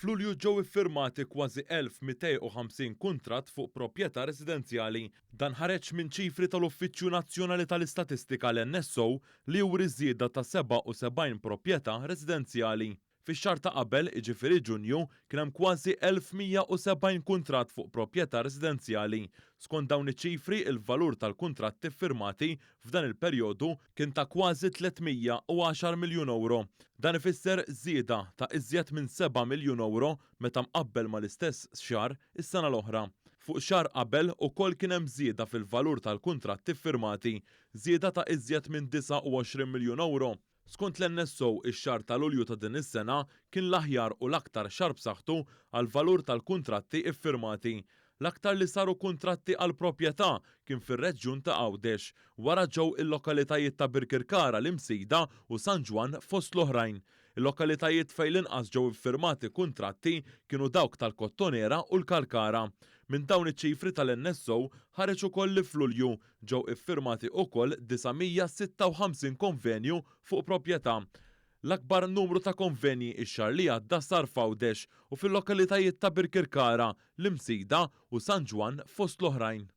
F'Lulju ġew iffirmati kważi 1,250 kuntratt fuq proprjetà residenzjali. Dan ħareġ minn ċifri tal-Uffiċċju Nazzjonali tal-Istatistika l-NSO li juri żieda ta' 77 proprjetà residenzjali. Fix-xahar ta' qabel, jiġifieri Ġunju, kien hemm kważi 1,170 kuntratt fuq proprjetà residenzjali. Skont dawn iċ-ċifri, il-valur tal-kuntratti ffirmati f'dan il-perjodu kien ta' kważi 310 miljun ewro. Dan ifisser żieda ta' iżjed minn seba' miljun ewro meta mqabbel mal-istess xahar is-sena l-oħra. Fuq xahar qabel ukoll kien hemm żieda fil-valur tal-kuntratti ffirmati, żieda ta' iżjed minn 29 miljun ewro. Skont l-NSO, ix-xahar ta' Lulju ta' din is-sena kien l-aħjar u l-aktar xahar b'saħħtu għall-valur tal-kuntratti iffirmati. L-aktar li saru kuntratti għall-proprjetà kien fir-reġjun ta' Għawdex, wara ġew il-lokalitajiet ta' Birkirkara, l-Imsida u San Ġwann fost l-oħrajn. Il-lokalitajiet fejn l-inqas ġew iffirmati kuntratti kienu dawk tal-Kottonera u l-Kalkara. Minn dawn iċ-ċifri tal-NSO ħareġ ukoll li f'Lulju Ġew iffirmati ukoll 956 konvenju fuq proprjetà. L-akbar numru ta' konvenji x-xahar li għadda sar f'Għawdex u fil-lokalitajiet ta' Birkirkara, l-Imsida u San Ġwann fost l-oħrajn.